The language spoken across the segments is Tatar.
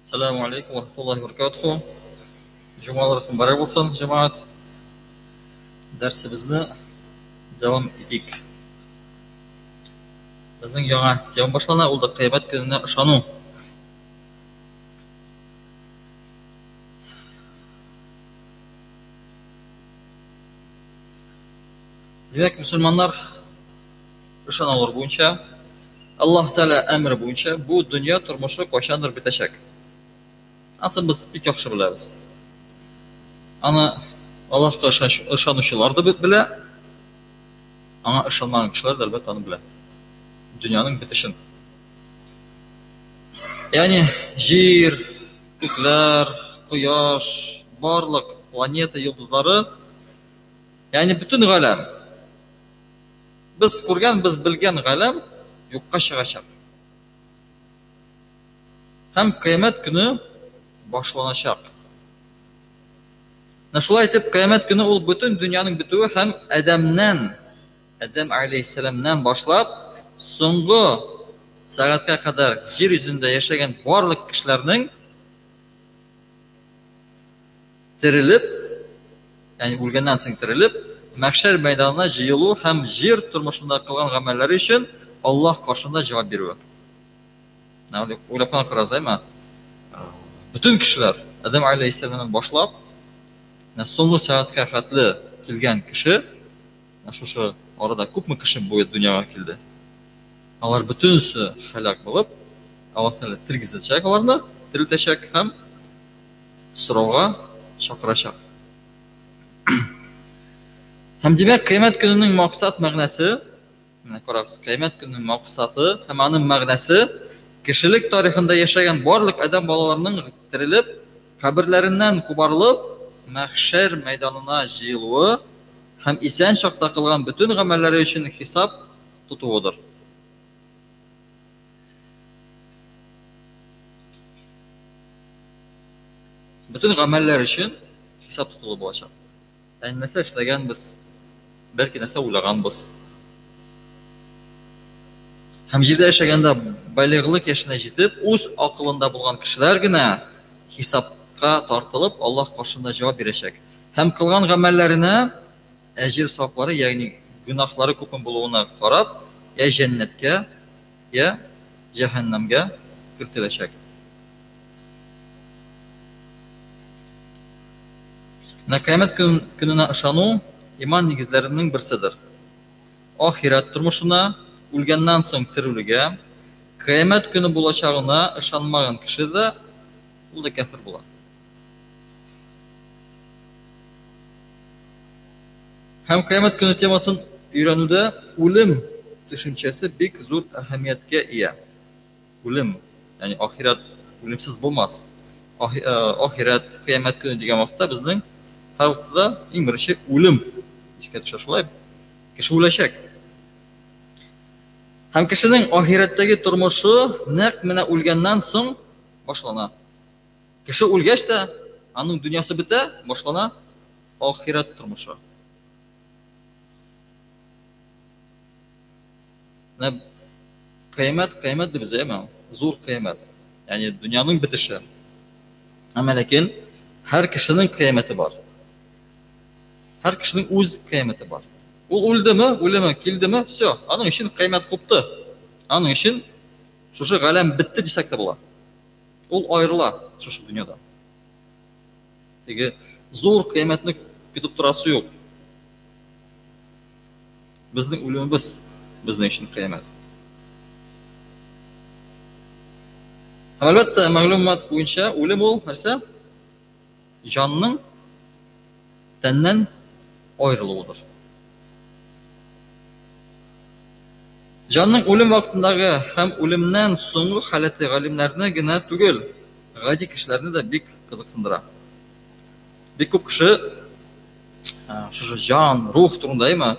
Ассаламу алейкум ва рахматуллахи ва баракатуху. Җомгаларыгыз мөбарәк булсын, җәмәгать. Дәресебезне дәвам итик. Безнең яңа тема башлана, ул да кыямәт көненә ышану. Димәк, мөселманнар ышанулар буенча, Аллаһ Тәгалә әмере буенча бу дөнья тормышы кайчандыр бетәчәк. Анысын без бик яхшы беләбез. Аны Аллаһка ышанучылар да белә, аңа ышанмаган кешеләр дә әлбәттә аны белә. Дөньяның бетешен. Ягъни җир, күкләр, кояш, барлык планета йолдызлары, ягъни бөтен галәм Без күргән, без белгән галәм юкка чыгачак. Һәм кыямәт көне башланачак. Менә шулай итеп, кыямәт көне ул бөтен дөньяның бетүе һәм Адәмнән, Адәм алейһиссәламнән башлап, соңгы сәгатькә кадәр җир йөзендә яшәгән барлык кешеләрнең терелеп, ягъни үлгәннән соң терелеп, мәхшәр мәйданына җыелу һәм җир тормышында кылган гамәлләре өчен Аллаһ каршында җавап бирүе. Менә уйлап кына карагыз, әйме? Бөтен кешеләр, Адәм алейһиссәламнән башлап, менә соңгы сәгатькә хәтле килгән кеше, менә шушы арада күпме кеше бу дөньяга килде. Алар бөтенесе һәлак булып, Аллаһ Тәгалә тергезәчәк аларны, терелтәчәк һәм сорауга чакырачак. Һәм димәк, кыямәт көненең максат мәгънәсе, менә карагыз, кыямәт көненең максаты һәм аның мәгънәсе кешелек тарихында яшәгән барлык адәм балаларының терелеп, каберләреннән кубарылып, мәхшәр мәйданына җыелуы һәм исән чакта кылган бөтен гамәлләре өчен хисап тотуыдыр. Бөтен гамәлләр өчен хисап тотылу булачак. Ягъни нәрсә эшләгәнбез, бәлки нәрсә уйлаганбыз. Һәм җирдә яшәгәндә балигълык яшенә җитеп, үз акылында булган кешеләр генә хисапка тартылып, Аллаһ каршында җавап бирәчәк. Һәм кылган гамәлләренә әҗер-саваплары, ягъни гөнаһлары күпме булуына карап, я җәннәткә, я җәһәннәмгә кертеләчәк. Менә кыямәт көненә ышану иман нигезләренең берседер. Ахирәт тормышына, үлгәннән соң терелүгә, кыямәт көне булачагына ышанмаган кеше дә ул да кяфер була. Һәм кыямәт көне темасын өйрәнүдә үлем төшенчәсе бик зур әһәмияткә ия. Үлем, ягъни ахирәт үлемсез булмас. Ахирәт, кыямәт көне дигән вакытта безнең һәр вакытта да иң беренче үлем искә төшә. Шулай кеше үләчәк. Һәм кешенең ахирәттәге тормышы нәкъ менә үлгәннән соң башлана. Кеше үлгәч тә, аның дөньясы бетә, башлана ахирәт тормышы. Менә кыямәт, кыямәт дибез, әйеме? Зур кыямәт. Ягъни дөньяның бетеше. Әмма ләкин һәр кешенең кыямәте бар. Һәр кешенең үз кыямәте бар. Ул үлдеме, үлеме килдеме, все, аның өчен кыямәт купты. Аның өчен шушы галәм бетте дисәк тә була. Ул аерыла шушы дөньядан. Теге зур кыямәтне көтеп торасы юк. Безнең үлемебез безнең өчен кыямәт. Һәм әлбәттә, мәгълүмат буенча үлем ул нәрсә? Җанның тәннән аерылуыдыр. Җанның үлем вакытындагы һәм үлемнән соңгы халәте галимнәрне генә түгел, гади кешеләрне дә бик кызыксындыра. Бик күп кеше шушы җан, рух турында әйме,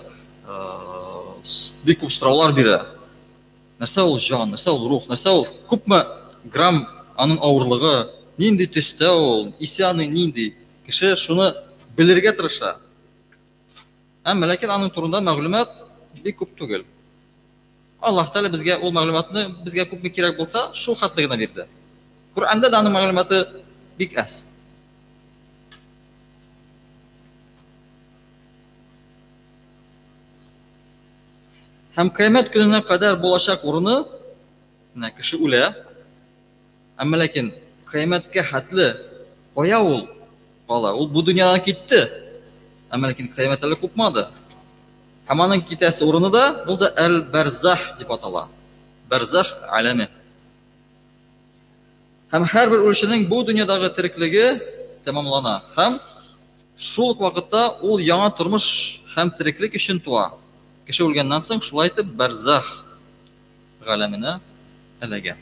бик күп сораулар бирә. Нәрсә ул җан, нәрсә ул рух, нәрсә ул, күпме грамм аның авырлыгы, нинди төстә ул, исе аның нинди. Кеше шуны белергә тырыша. Әмма ләкин аның турында мәгълүмат бик күп түгел. Аллаһ Тәгалә безгә ул мәгълүматны безгә күпме кирәк булса, шул хәтле генә бирде. Коръәндә дә аның мәгълүматы бик әз. Һәм кыямәт көненә кадәр булачак урыны, менә кеше үлә, әмма ләкин кыямәткә хәтле кая ул кала? Ул бу дөньядан китте, әмма ләкин кыямәт әле купмады. Һәм аның китәсе урыны да, ул да әл-Бәрзах дип атала. Бәрзах аләме. Һәм һәрбер үлүченең бу дөньядагы тереклеге тәмамлана һәм шул ук вакытта ул яңа тормыш һәм тереклек өчен туа. Кеше үлгәннән соң шулай итеп бәрзах галәменә эләгә.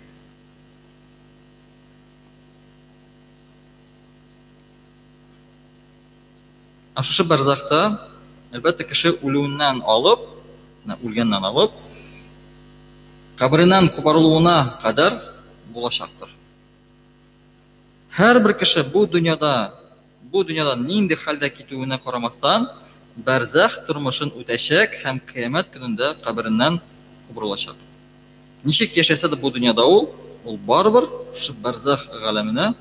Ә шушы бәрзахта, әлбәттә, кеше үлүеннән алып, үлгәннән алып, кабереннән кубарылуына кадәр булачактыр. Һәрбер кеше бу дөньяда, бу дөньядан нинди хәлдә китүенә карамастан, бәрзах тормышын үтәчәк һәм кыямәт көнендә кабереннән кубарылачак. Ничек яшәсә дә бу дөньяда ул, ул барыбер шушы бәрзах галәменә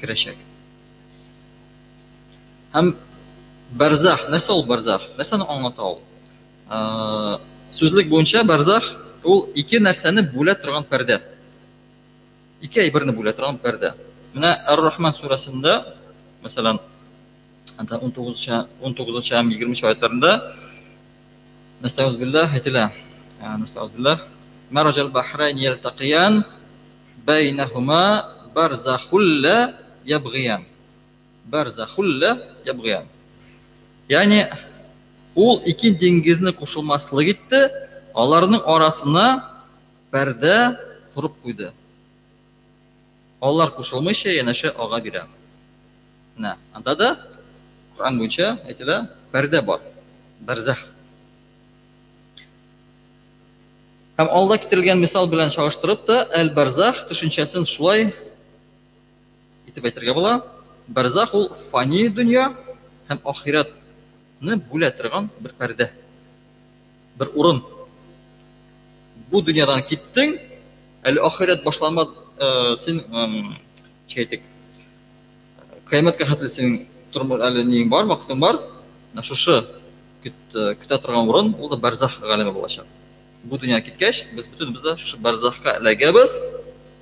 керәчәк. Һәм бәрзах, нәрсә ул бәрзах? Нәрсәне аңлата ул? Сүзлек буенча бәрзах ул ике нәрсәне бүлә торган пәрдә. Ике әйберне бүлә торган пәрдә. Менә Ар-Рахман сүрәсендә, мәсәлән, анда 19 19 һәм 20 аятларында Нәстәгуз билләһ әйтелә. Нәстәгуз билләһ. Мараҗал бахрайн ялтакиян бәйнәһума барзахул ла ябгыян. Барзахул ла ябгыян. Ягъни ул ике диңгезне кушылмаслык итте, аларның арасына пәрдә корып куйды. Алар кушылмыйча янәшә ага бирә. Менә анда да Коръән буенча әйтелә, пәрдә бар. Бәрзах. Һәм алда китерелгән мисал белән чагыштырып та әл-бәрзах төшенчәсен шулай итеп әйтергә була. Бәрзах ул фани дөнья һәм ахирәтне бүлә торган бер пәрдә. Бер урын. Бу дөньядан киттең, әле ахирәт башланмады, син, ничек әйтик, кыямәткә хәтле синең тормыш әле ниең бар, вакытың бар. Менә шушы көтә торган урын, ул да бәрзах галәме булачак. Бу дөнья киткәч, без бөтенебез дә шушы бәрзахка эләгәбез.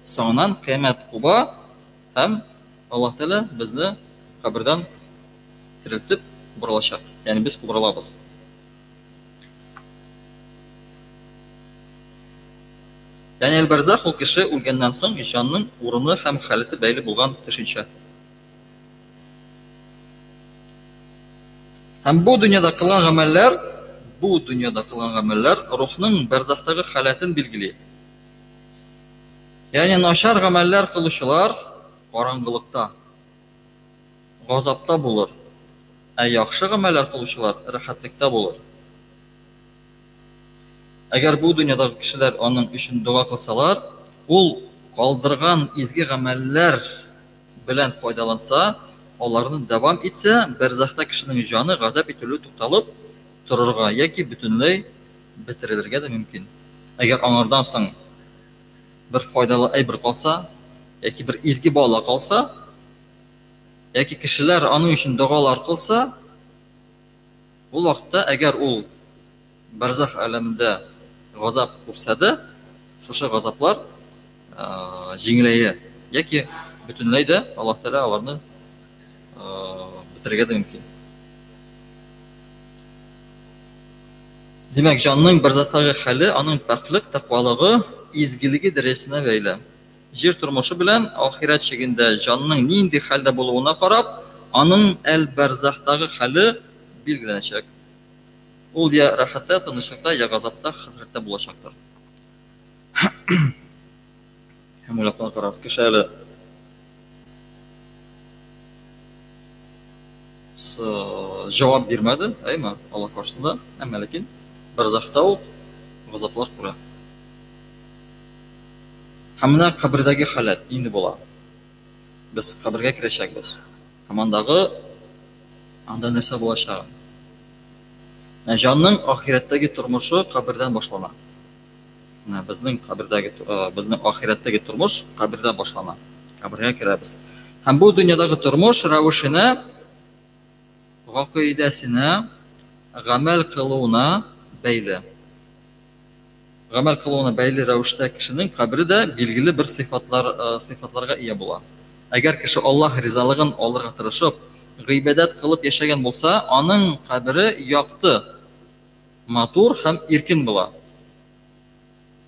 Соңыннан кыямәт куба һәм Аллаһ Тәгалә безне кабердән терелтеп кубарылачак. Ягъни без кубарылабыз. Ягъни әл-бәрзах ул кеше үлгәннән соң җанның урыны һәм халәте бәйле булган төшенчә. Һәм бу дөньяда кылган гамәлләр, бу дөньяда кылган гамәлләр рухның бәрзахтагы халәтен билгели. Ягъни начар гамәлләр кылучылар караңгылыкта, газапта булыр, ә яхшы гамәлләр кылучылар рәхәтлектә булыр. Әгәр бу дөньядагы кешеләр аның өчен дога кылсалар, ул калдырган изге гамәлләр белән файдаланса, аларны дәвам итсә, бәрзахта кешенең җаны газап ителү тукталып торырга яки бөтенләй бетерелергә дә мөмкин. Әгәр аңардан соң бер файдалы әйбер калса, яки бер изге бала калса, яки кешеләр аның өчен догалар кылса, ул вакытта әгәр ул бәрзах әләмендә газап күрсә дә, шушы газаплар җиңеләя яки бөтенләй дә Аллаһ Тәгалә аларны бетерергә дә мөмкин. Димәк, җанның бәрзахтагы хәле аның пакьлек, тәкъвалыгы, изгелеге дәрәҗәсенә бәйле. Җир тормышы белән ахирәт чигендә җанның нинди хәлдә булуына карап, аның әл-бәрзахтагы хәле билгеләнәчәк. Ул я рәхәттә, тынычлыкта, я газапта, хәсрәттә булачактыр. Һәм уйлап кына карагыз, кеше әле җавап бирмәде, әйме, Аллаһ каршысында, әмма ләкин бәрзахта ук газаплар күрә. Һәм менә кабердәге халәт нинди була? Без кабергә керәчәкбез. Һәм андагы анда нәрсә булачагын. Ә җанның ахирәттәге тормышы кабердән башлана. Менә безнең кабердәге, безнең ахирәттәге тормыш кабердә башлана. Кабергә керәбез. Һәм бу дөньядагы тормыш рәвешенә, гакыйдәсенә, гамәл кылуына бәйле. Гамәл кылуына бәйле рәвештә кешенең кабере дә билгеле бер сыйфатлар, сыйфатларга ия була. Әгәр кеше Аллаһ ризалыгын алырга тырышып, гыйбадәт кылып яшәгән булса, аның кабере якты, матур һәм иркен була.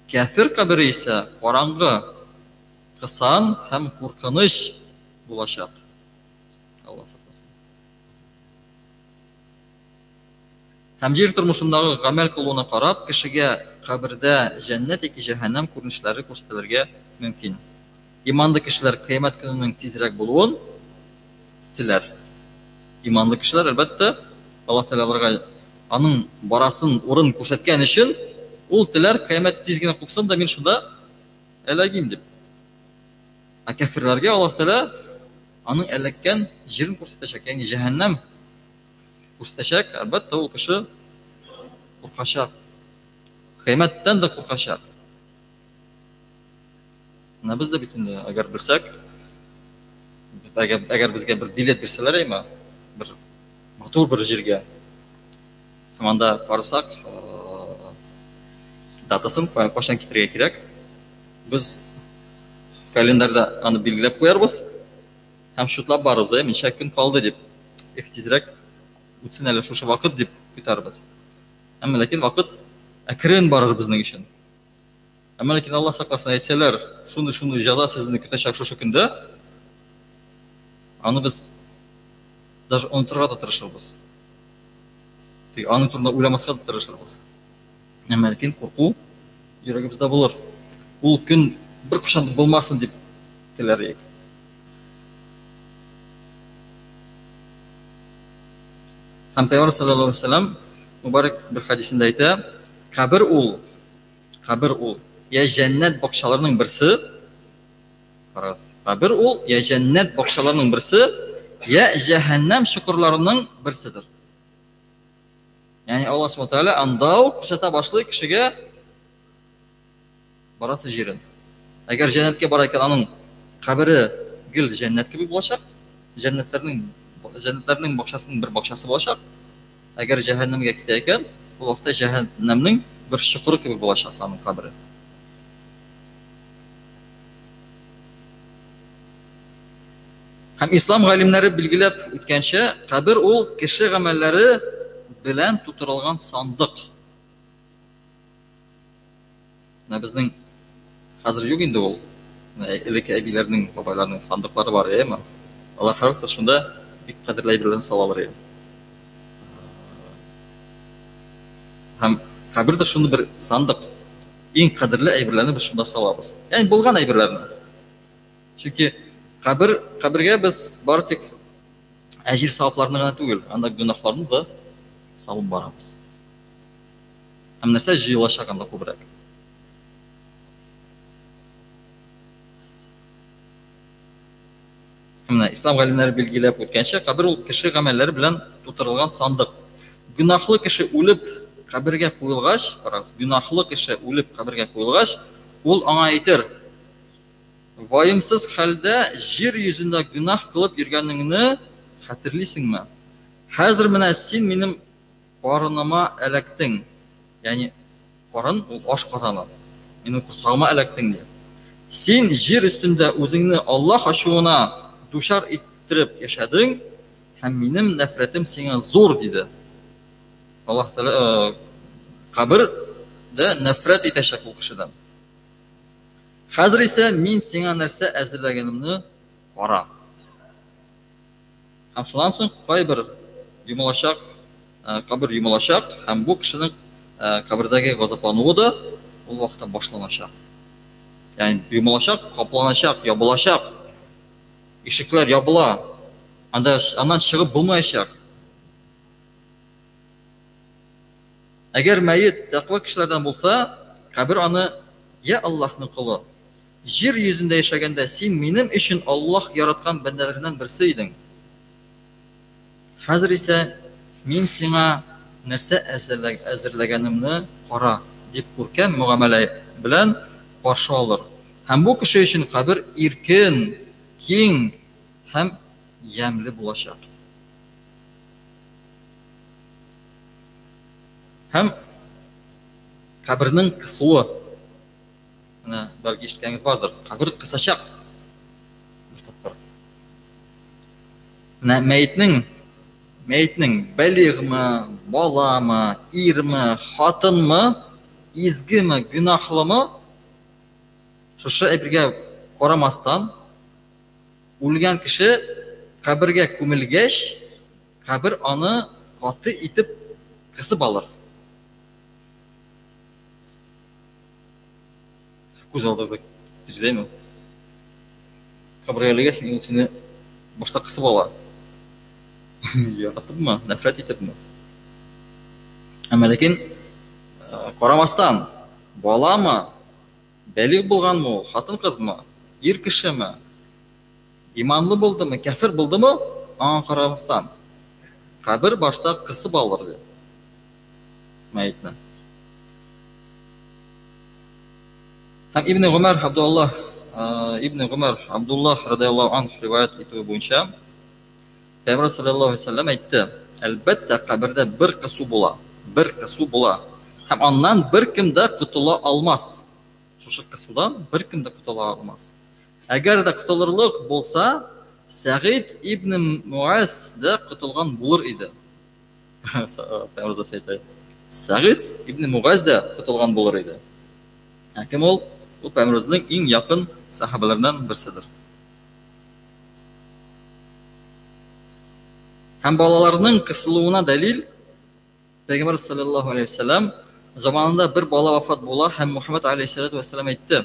Кяфер кабере исә караңгы, кысан һәм куркыныч булачак. Алла сакласын. Һәм җир тормышындагы гамәл кылуына карап, кешегә кабердә җәннәт яки җәһәннәм күренешләре күрсәтелергә мөмкин. Иманлы кешеләр кыямәт көненең тизрәк булуын теләр. Иманлы кешеләр, әлбәттә, Аллаһ Тәгалә аларга аның барасын урын күрсәткән өчен, ул теләр, кыямәт тиз генә купсын да, мин шунда эләгим дип. Ә кәферләргә Аллаһ Тәгалә аның эләккән җирен күрсәтәчәк, ягъни җәһәннәм күрсәтәчәк, әлбәттә, ул кеше куркачак. Кыямәттән дә куркачак. Менә без дә бит инде, әгәр белсәк, әгәр, әгәр безгә бер билет бирсәләр, әйме, бер матур бер җиргә, һәм анда карасак, датасын, кайчан китергә кирәк, без календарьда аны билгеләп куярбыз һәм шутлап барырбыз, әйме, ничә көн калды дип. Эх, тизрәк үтсен әле шушы вакыт дип көтәрбез. Әмма ләкин вакыт әкрен барыр безнең өчен. Әмма ләкин Алла сакласын, әйтсәләр, шундый-шундый җәза сезне көтәчәк шушы көндә, аны без даже онытырга да тырышырбыз. Тик аның турында уйламаска да тырышырбыз. Әмма ләкин курку йөрәгебездә булыр. Ул көн беркайчан да булмасын дип теләр идек. Һәм Пәйгамбәр саллаллаһу алейһи ва сәлләм мөбарәк бер хәдисендә әйтә, кабер ул, кабер ул я җәннәт бакчаларының берсе, карагыз, кабер ул я җәннәт бакчаларының берсе, я җәһәннәм чокырларының берседер. Ягъни Аллаһ субхана тәгалә анда ук күрсәтә башлый кешегә барасы җирен. Әгәр җәннәткә бара икән, аның кабере гел җәннәт кебек булачак. Җәннәтләрнең җәннәтләрнең бакчасының бер бакчасы булачак. Әгәр җәһәннәмгә китә икән, ул вакытта җәһәннәмнең бер чокыры кебек булачак аның кабере. Һәм ислам галимнәре билгеләп үткәнчә, кабер ул кеше гамәлләре белән тутырылган сандык. Менә безнең хәзер юк инде ул. Элекке әбиләрнең, бабайларның сандыклары бар, әйеме? Алар һәрвакыт шунда бик кадерле әйберләрен салалар иде. Һәм кабер дә шундый бер сандык. Иң кадерле әйберләрне без шунда салабыз. Ягъни булган әйберләрне. Чөнки кабер, кабергә без бары тик әҗер савапларны гына түгел, анда гөнаһларны да салып барабыз. Һәм нәрсә җыелачак анда күбрәк? Менә ислам галимнәре билгеләп үткәнчә, кабер ул кеше гамәлләре белән тутырылган сандык. Гөнаһлы кеше үлеп кабергә куелгач, карагыз, гөнаһлы кеше үлеп кабергә куелгач, ул аңа әйтер: Ваемсыз хәлдә җир йөзендә гөнаһ кылып йөргәнеңне хәтерлисеңме? Хәзер менә син минем карыныма эләктең. Ягъни карын ул аш казаны. Минем корсагыма эләктең ди. Син җир өстендә үзеңне Аллаһ ачуына дучар иттереп яшәдең һәм минем нәфрәтем сиңа зур, диде. Аллаһ Тәгалә кабер дә нәфрәт итәчәк ул кешедән. Хәзер исә мин сиңа нәрсә әзерләгәнемне кара. Һәм шуннан соң кайбер йомылачак, кабер йомылачак, һәм бу кешенең кабердәге газаплануы да ул вакытта башланачак. Ягъни йомылачак, капланачак, ябылачак. Ишекләр ябыла. Анда аннан чыгып булмаячак. Әгәр мәет тәкъва кешеләрдән булса, кабер аны, Я Аллаһның колы, җир йөзендә яшәгәндә син минем өчен Аллаһ яраткан бәндәләреннән берсе идең. Хәзер исә мин сиңа нәрсә әзерләгәнемне кара, дип күркәм мөгамәлә белән каршы алыр. Һәм бу кеше өчен кабер иркен, киң һәм ямьле булачак. Һәм кабернең кысуы. Менә бәлки ишеткәнегез бардыр. Кабер кысачак. Бер тапкыр. Менә мәетнең балигъмы, баламы, ирме, хатынмы, изгеме, гөнаһлымы, шушы әйбергә карамастан, үлгән кеше кабергә күмелгәч, кабер аны каты итеп кысып алыр. Күз алдыгызга китердеме? Кабергә эләгәсең, ул сине башта кысып ала. Яратыпмы, нәфрәт итепме? Әмма ләкин карамастан, баламы, бәлигъ булганмы ул, хатын-кызмы, ир кешеме, иманлы булдымы, кәфер булдымы, аңа карамастан, кабер башта кысып алыр ди мәетне. Һәм Ибн Гумар Абдуллах Ибн Гумар Абдуллах радияллаһу анһу риваять итүе буенча Пәйгамбәр саллаллаһу алейһи вәсәлләм әйтте: "Әлбәттә, кабердә бер кысу була, бер кысу була һәм аннан беркем дә котыла алмас." Шушы кысудан беркем дә котыла алмас. Әгәр дә котылырлык булса, Сәгыйд ибн Муаз да котылган булыр иде. Пәйгамбәребез әйтә. Сәгыйд ибн Муаз да котылган булыр иде. Ә кем ул? Ул пәйгамбәребезнең иң якын сахабаларыннан берседер. Һәм балаларның кысылуына дәлил Пәйгамбәр саллаллаһу алейһи вәсәлләм заманында бер бала вафат була һәм Мухаммад алейһиссалату вәссәлам әйтте: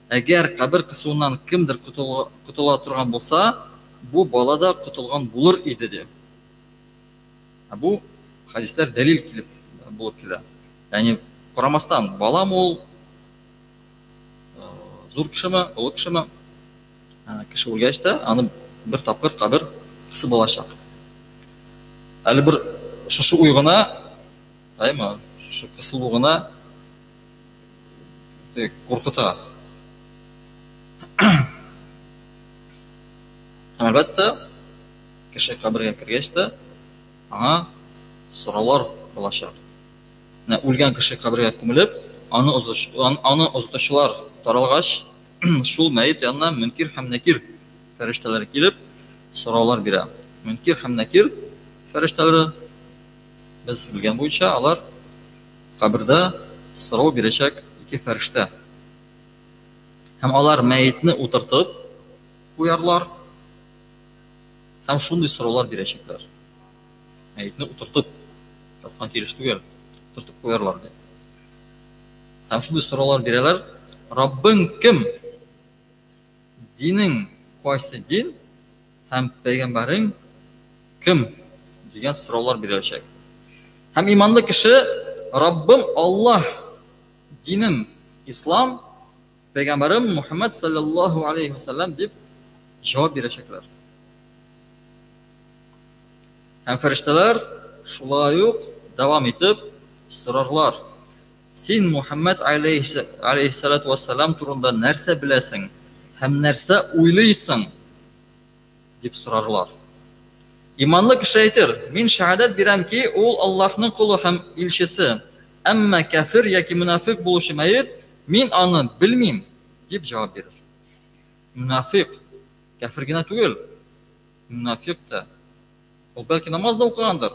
Әгәр кабер кысуыннан кемдер котыла торган булса, бу бала да котылган булыр иде, ди. Ә бу хәдисләр дәлил килеп булып килә. Ягъни карамастан, баламы ул, зур кешеме, олы кешеме, кеше үлгәч тә, аны бер тапкыр кабер кысып алачак. Әле бер шушы уй гына, әйме, шушы кысылу гына куркыта. Һәм әлбәттә, кеше кабергә кергәч тә, аңа сораулар булачак. Менә үлгән кеше кабергә күмелеп, аны озатучылар таралгач, шул мәет янына Мөнкир һәм Нәкир фәрештәләре килеп, сораулар бирә. Мөнкир һәм Нәкир фәрештәләре, без белгән буенча, алар кабердә сорау бирәчәк ике фәрештә. Һәм алар мәетне утыртып куярлар һәм шундый сораулар бирәчәкләр. Мәетне утыртып, яткан килеш түгел, утыртып куярлар ди. Һәм шундый сораулар бирәләр: Раббың кем? Динең кайсы дин? Һәм пәйгамбәрең кем? Дигән сораулар биреләчәк. Һәм иманлы кеше: Раббым Аллаһ, динем Ислам, пәйгамбәрем Мухаммад саллаллаһу алейхи вәсәлләм дип җавап бирәчәкләр. Һәм фәрештәләр шулай ук дәвам итеп сорарлар: Син Мухаммад алейһиссалату вассалам турында нәрсә беләсең һәм нәрсә уйлыйсың? Дип сорарлар. Иманлы кеше әйтер: Мин шәһадәт бирәм ки, ул Аллаһның колы һәм илчесе. Әмма кәфер яки мөнафыйк булучы мәет: Мин аны белмим, дип җавап бирер. Мөнафыйк кәфер генә түгел, мөнафыйк та. Ул бәлки намаз да укыгандыр,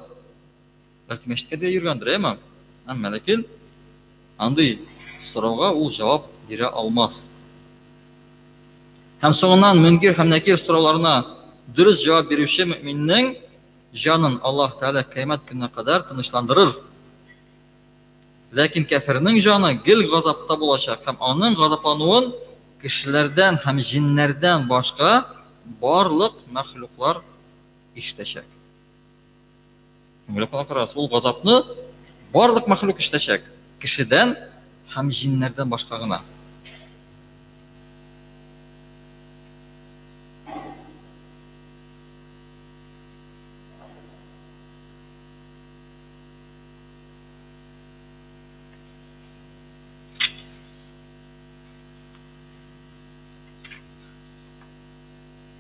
бәлки мәчеткә дә йөргәндер, әмма, әмма ләкин андый сорауга ул җавап бирә алмас. Һәм соңыннан Мөнкир һәм Нәкир сорауларына дөрес җавап бирүче мөминнең җанын Аллаһ Тәгалә кыямәт көненә кадәр тынычландырыр. Ләкин кәфернең җаны гел газапта булачак һәм аның газаплануын кешеләрдән һәм җиннәрдән башка барлык мәхлуклар ишетәчәк. Уйлап кына карагыз, ул газапны барлык мәхлук ишетәчәк, кешедән һәм җиннәрдән башка гына.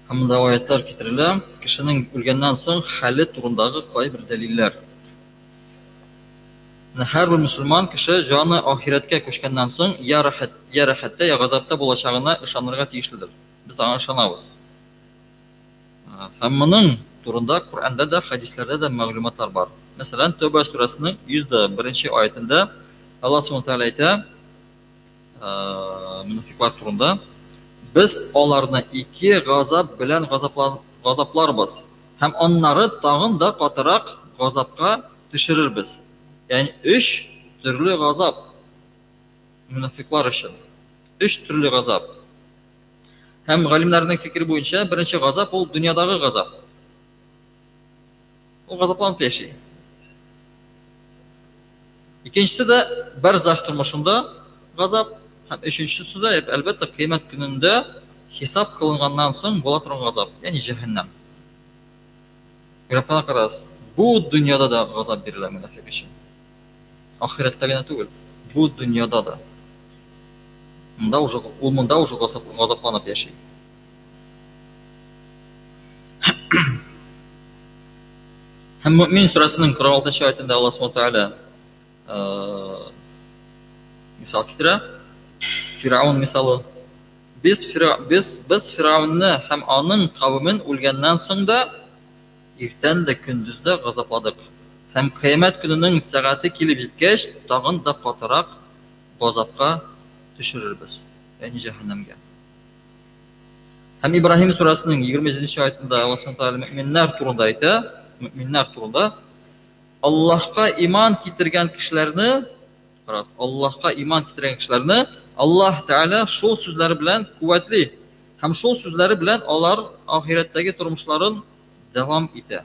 Һәм монда аятлар китерелә, кешенең үлгәннән соң хәле турындагы кайбер дәлилләр. Менә һәрбер мөселман кеше җаны ахирәткә күчкәннән соң я рәхәт, я рәхәттә, я газапта булачагына ышанырга тиешледер. Без аңа ышанабыз. Һәм моның турында Коръәндә дә, хәдисләрдә дә мәгълүматлар бар. Мәсәлән, Тәүбә сүрәсенең 101 аятендә Аллаһ Субхану тәгалә әйтә, мөнафиклар турында, без аларны ике газап белән газапларбыз һәм аннары тагын да катырак газапка төшерербез. Ягъни өч төрле газап мөнафиклар өчен. Өч төрле газап. Һәм галимнәрнең фикере буенча беренче газап ул дөньядагы газап. Ул газапланып яши. Икенчесе дә бәрзах тормышында газап һәм өченчесе дә, әлбәттә, кыямәт көнендә хисап кылынганнан соң була торган газап, ягъни җәһәннәм. Уйлап кына карагыз, бу дөньяда да газап бирелә мөнафикъ өчен. Ахирәттә генә түгел, бу дөньяда да. Монда уже ул монда уже газапланып яши. Һәм Мөмин сүрәсенең 46 аятында Аллаһ Субхану тәгалә мисал китерә. Фираун мисалы. Без без без Фираунны һәм аның кавемен үлгәннән соң да иртән дә көндез дә газапладык. Һәм кыямәт көненең сәгате килеп җиткәч, тагын да катырак газапка төшерербез, ягъни җәһәннәмгә. Һәм Ибраһим сүрәсенең 27 аятында Аллаһ Субхану тәгалә мөэминнәр турында әйтә, мөэминнәр турында Аллаһка иман китергән кешеләрне, карагыз, Аллаһка иман китергән кешеләрне Аллаһ Тәгалә шул сүзләре белән куәтли һәм шул сүзләре белән алар ахирәттәге тормышларын дәвам итә.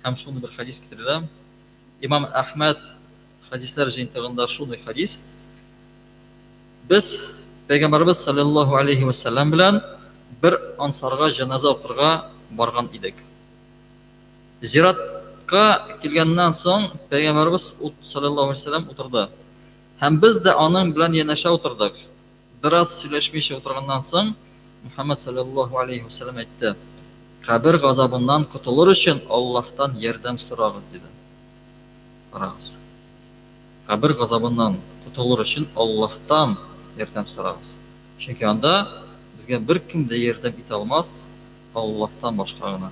Һәм шундый бер хәдис китерелә. Имам Әхмәд хәдисләр җыентыгында шундый хәдис. Без Пәйгамбәрбез саллаллаһу алейхи ва саллям белән бер ансарга җеназа укырга барган идек. Зиратка килгәннән соң Пәйгамбәрбез саллаллаһу алейхи ва саллям утырды. Һәм без дә аның белән янәшә утырдык. Бераз сөйләшмичә утырганнан соң, Мөхәммәд салләллаһу галәйһи вә сәлләм әйтте, Кабер газабыннан котылыр өчен Аллаһтан ярдәм сорагыз, диде. Карагыз. Кабер газабыннан котылыр өчен Аллаһтан ярдәм сорагыз. Чөнки анда безгә беркем дә ярдәм итә алмас, Аллаһтан башка гына.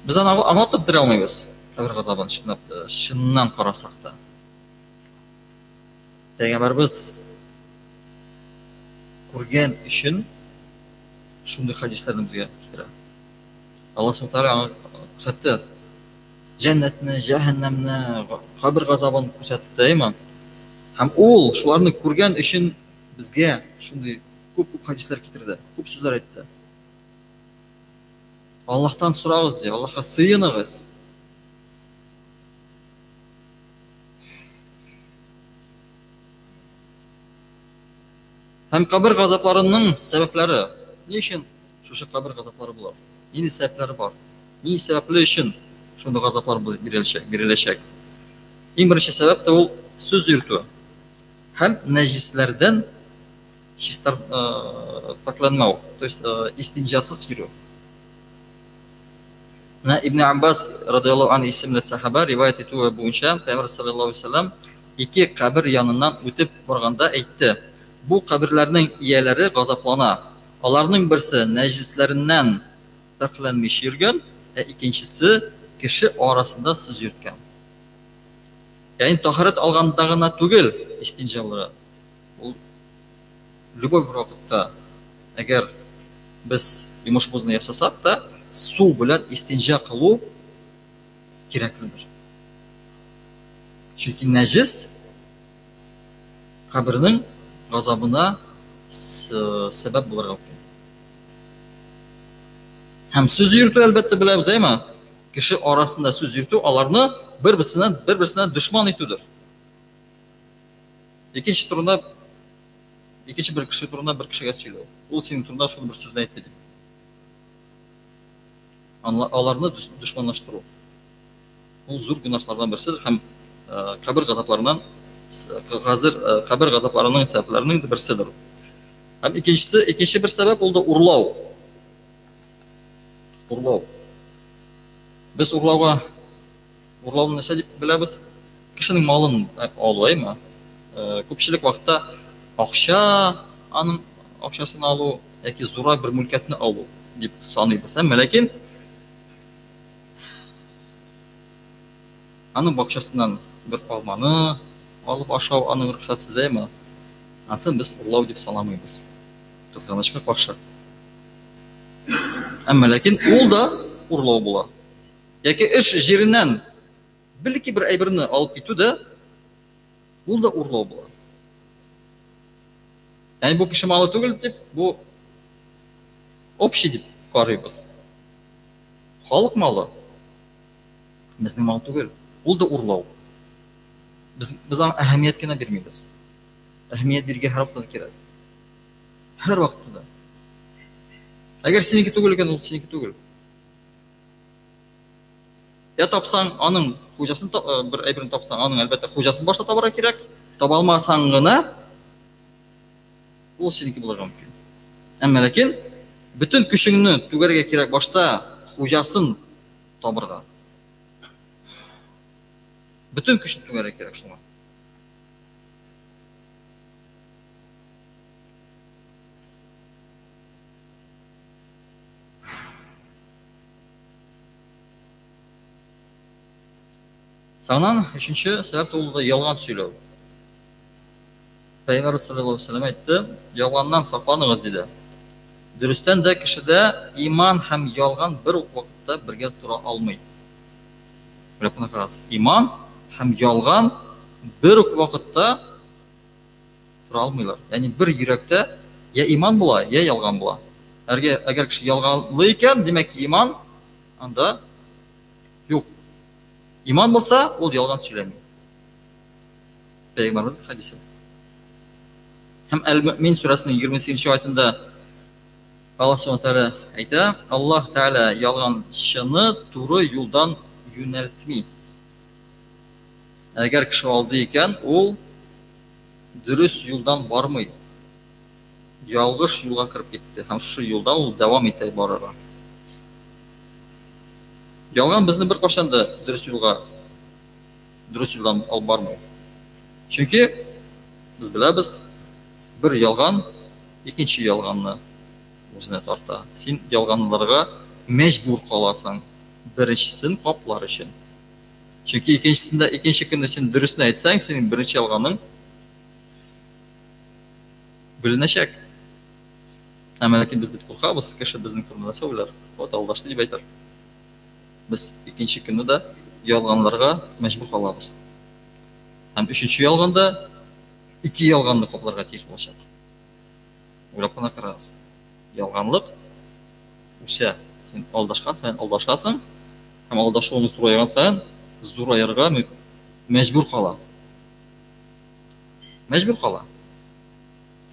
Без аны аңлап та бетерә алмыйбыз, кабер газабын чынлап, чыннан карасак та. Пәйгамбәрбез күргән өчен шундый хәдисләрне безгә китерә. Аллаһ Субхану тәгалә аңа күрсәтте. Җәннәтне, җәһәннәмне, кабер газабын күрсәтте, әйме? Һәм ул шуларны күргән өчен безгә шундый күп-күп хәдисләр китерде, күп сүзләр әйтте. Аллаһтан сорагыз ди, Аллаһка сыеныгыз. Һәм кабер газапларының сәбәпләре. Ни өчен шушы кабер газаплары була? Нинди сәбәпләре бар? Ни сәбәпле өчен шундый газаплар биреләчәк? биреләчәк? Иң беренче сәбәп тә ул сүз йөртү һәм нәҗисләрдән чистар пакьләнмәү, то есть истинҗасыз йөрү. Менә Ибн Аббас радиаллаһу анһу исемле сәхаба риваять итүе буенча, Пәйгамбәр саллаллаһу алейһи вәсәлләм ике кабер яныннан үтеп барганда әйтте, Бу каберләрнең ияләре газаплана. Аларның берсе нәҗесләреннән пакьләнмичә йөргән, ә икенчесе кеше арасында сүз йөрткән. Ягъни тәһарәт алганда гына түгел истинҗа булырга. Ул любой бер вакытта, әгәр без йомышыбызны ясасак та, су белән истинҗа кылу кирәкледер. Чөнки нәҗес кабернең газабына сәбәп булырга мөмкин. Һәм сүз йөртү, әлбәттә, беләбез, әйме? Кеше арасында сүз йөртү аларны бер-берсеннән бер-берсенә дошман итүдер. Икенче турында. Икенче бер кеше турында бер кешегә сөйләү. Ул синең турында шул бер сүзне әйтте дип. Аларны дошманлаштыру. Ул зур гөнаһлардан берседер һәм кабер газапларыннан хәзер кабер газапларының сәбәпләренең берседер. Һәм икенчесе, икенче бер сәбәп ул да урлау. Урлау. Без урлауга урлауны нәрсә дип беләбез? Кешенең малын алу, әйме? Күпчелек вакытта акча, аның акчасын алу яки зуррак бер мөлкәтне алу дип саныйбыз. Әмма ләкин аның бакчасыннан бер алманы алып ашау аның рөхсәтсез, әйме? Анысын без урлау дип санамыйбыз. Кызганычка каршы. Әмма ләкин ул да урлау була. Яки эш җиреннән бәлки бер әйберне алып китү дә ул да урлау була. Ягъни бу кеше малы түгел дип, бу общий дип карыйбыз. Халык малы безнең мал түгел. Ул да урлау. Без аңа әһәмият кенә бирмибез. Әһәмият бирергә һәр вакытта кирәк. Һәр вакытта да. Әгәр синеке түгел икән, ул синеке түгел. Я тапсаң, аның хуҗасын бер әйберне тапсаң, аның әлбәттә хуҗасын башта табарга кирәк. Таба алмасаң гына ул синеке булырга мөмкин. Әмма ләкин бөтен көчеңне түгәргә кирәк башта хуҗасын табырга. Бөтен көчне түгәргә кирәк шуңа. Соңыннан өченче сәбәп ул да ялган сөйләү. Пәйгамбәр саллаллаһу алейһи ва сәлләм әйтте, ялганнан сакланыгыз диде. Дөрестән дә кешедә иман һәм ялган бер үк вакытта бергә тора алмый. Белеп кенә карагыз. Иман һәм ялган бер үк вакытта тора алмыйлар. Ягъни бер йөрәктә я иман була, я ялган була. Әгәр, әгәр кеше ялганлы икән, димәк ки, иман анда юк. Иман булса, ул ялган сөйләми. Пәйгамбәребез хәдисе. Һәм Әл-Мөмин сүрәсенең 28 аятында Аллаһ Субхану Тәгалә әйтә, Аллаһ Тәгалә ялганчыны туры юлдан юнәлтми. Әгәр кеше алды икән, ул дөрес юлдан бармый. Ялгыш юлга кереп китте һәм шушы юлда ул дәвам итә барырга. Ялган безне беркайчан да дөрес юлга дөрес юлдан алып бармый. Чөнки без беләбез, бер ялган икенче ялганны үзенә тарта. Син ялганларга мәҗбүр каласың, беренчесен каплар өчен. Чөнки икенчесендә икенче көнне син дөресен әйтсәң, синең беренче ялганың беленәчәк. Әмма ләкин без бит куркабыз, кеше безнең турында нәрсә уйлар? Вот алдашты дип әйтер. Без икенче көнне дә ялганларга мәҗбүр калабыз. Һәм өченче ялганда ике ялганны капларга тиеш булачак. Уйлап кына карагыз. Ялганлык үсә. Син алдашкан саен алдашасың, һәм алдашуың зурайган саен зураерга мәҗбүр кала. Мәҗбүр кала.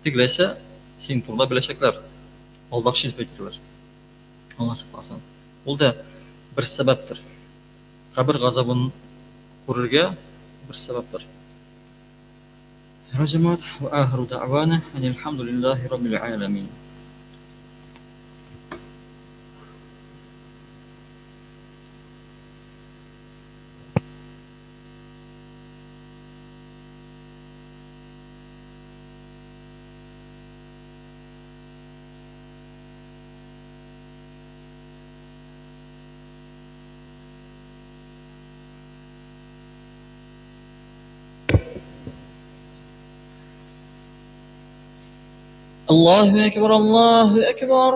Тегеләйсә, синең турында беләчәкләр. Алдакчы дип әйтерләр. Алла сакласын. Ул да бер сәбәптер. Кабер газабын күрергә бер сәбәптер. Җәмәгать, ва ахиру дәгъвана әнилхәмдүлиллаһи раббил галәмин. Аллаһу әкбәр, Аллаһу әкбәр.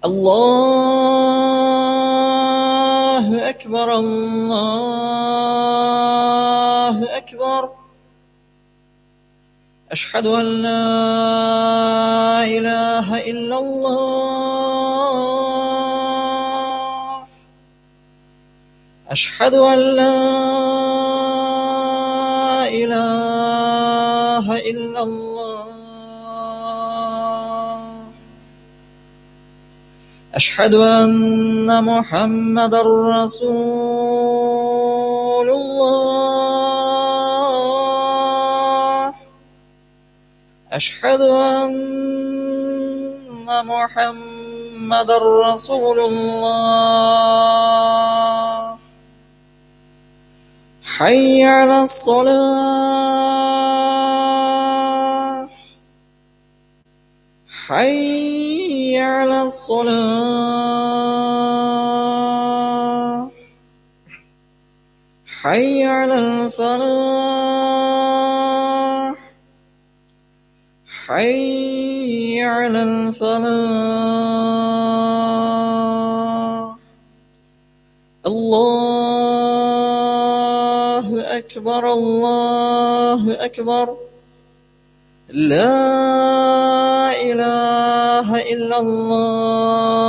Аллаһу әкбәр, Аллаһу әкбәр. Әшһәду ан ла илаһа иллаллаһ. Әшһәду ан ла илаһа إلا الله. أشهد أن محمدا رسول الله. أشهد أن محمدا رسول الله. حي على الصلاة. حي على الصلاة. حي على الفلاح. حي على الفلاح. الله أكبر، الله أكبر، لا إله إلا الله.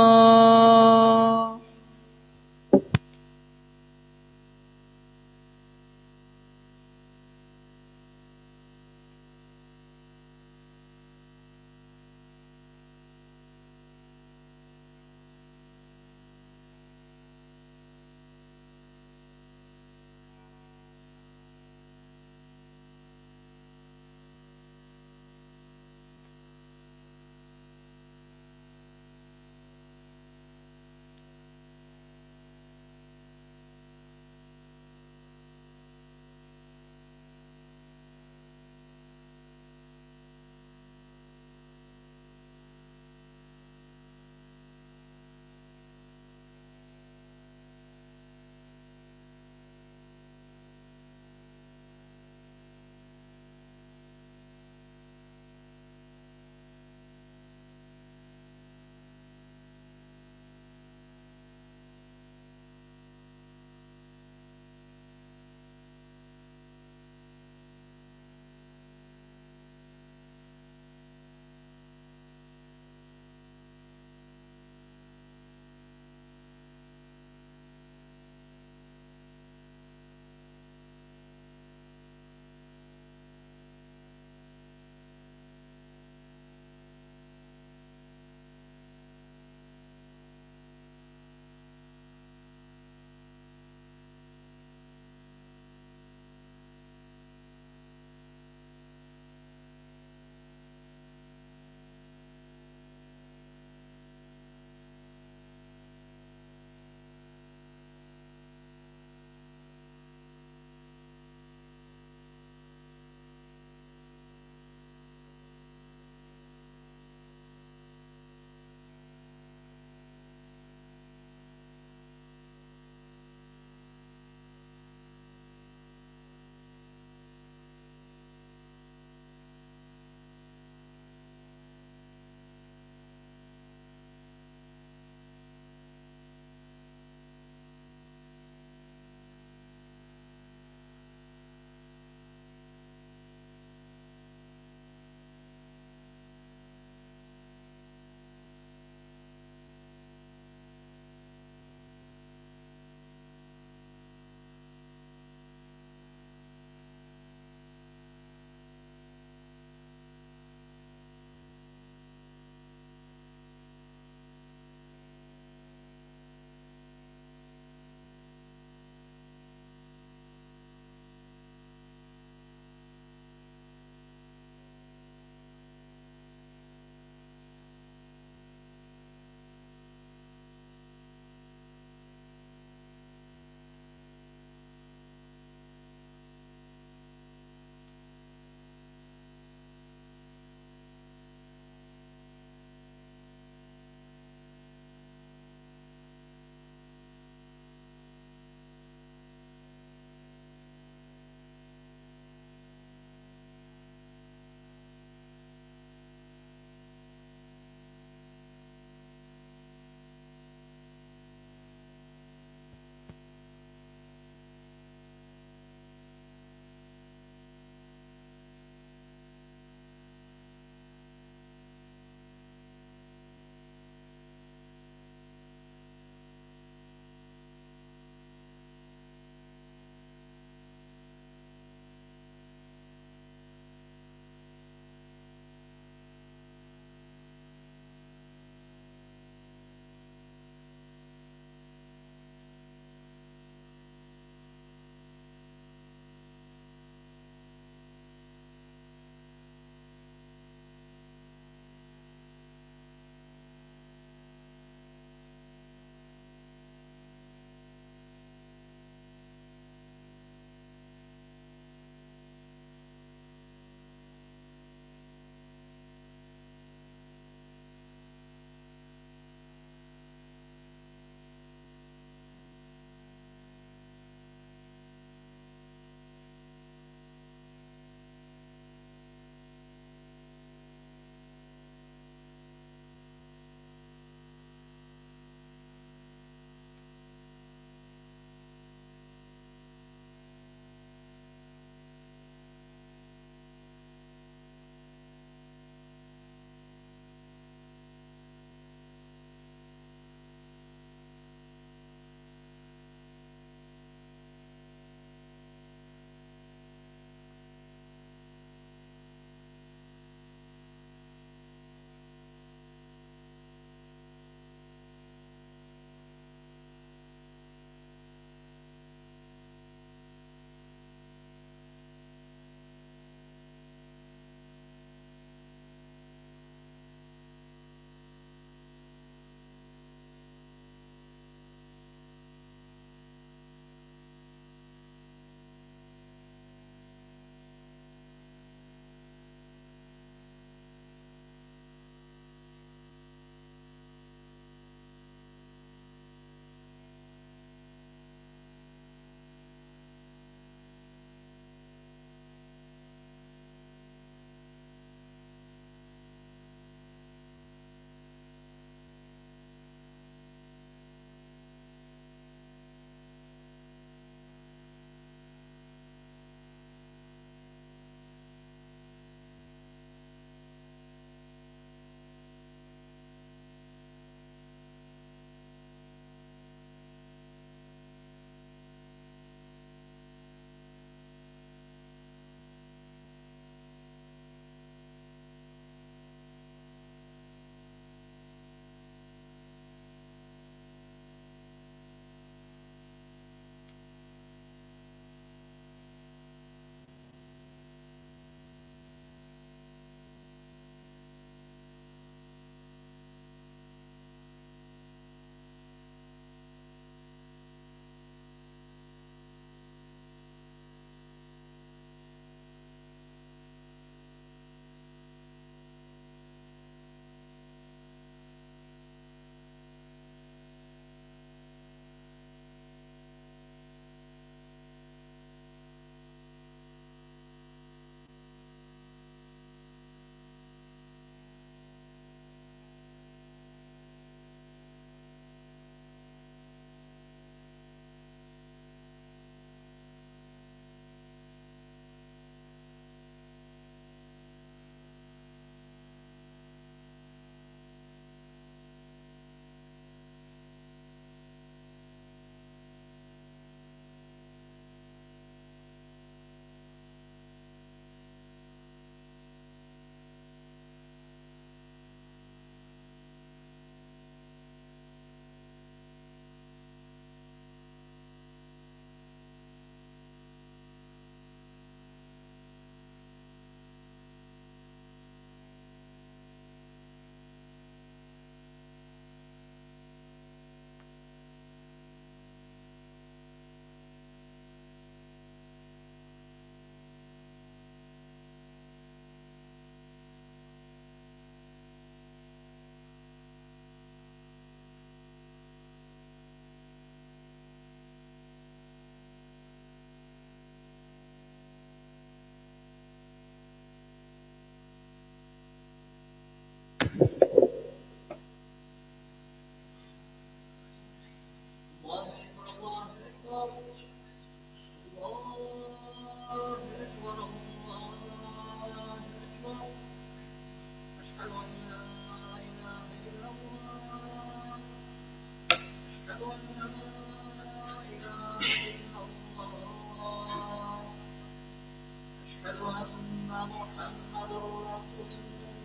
أشهد أن محمدا رسول الله.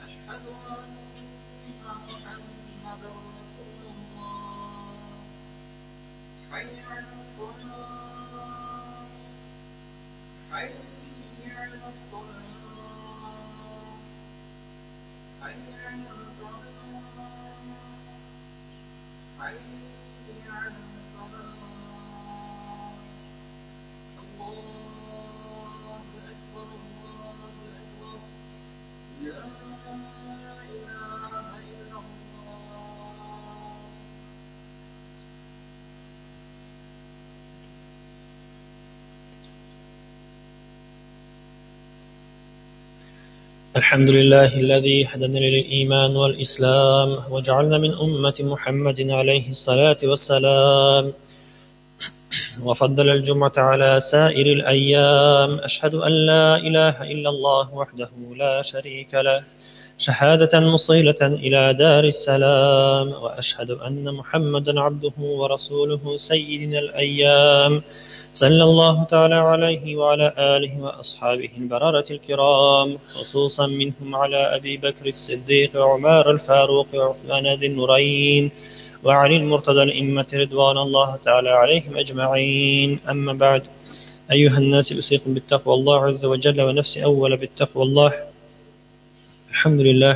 أشهد أن محمدا رسول الله. حي على الصلاة، حي على الصلاة، حي على الفلاح، حي على الفلاح. الله أكبر، الله أكبر، لا إله إلا الله. الحمد لله الذي هدانا للإيمان والإسلام وجعلنا من أمة محمد عليه الصلاة والسلام، وفضل الجمعة على سائر الأيام. أشهد أن لا إله إلا الله وحده لا شريك له، شهادة مصيلة إلى دار السلام، وأشهد أن محمدا عبده ورسوله سيدنا الأيام، صلى الله تعالى عليه وعلى آله وأصحابه البررة الكرام، خصوصا منهم على أبي بكر الصديق وعمر الفاروق وعثمان ذي النورين وعلي المرتضى الأئمة رضوان الله تعالى عليهم أجمعين. أما بعد، أيها الناس، أوصيكم بالتقوى الله عز وجل، ونفسي أول بالتقوى الله. الحمد لله،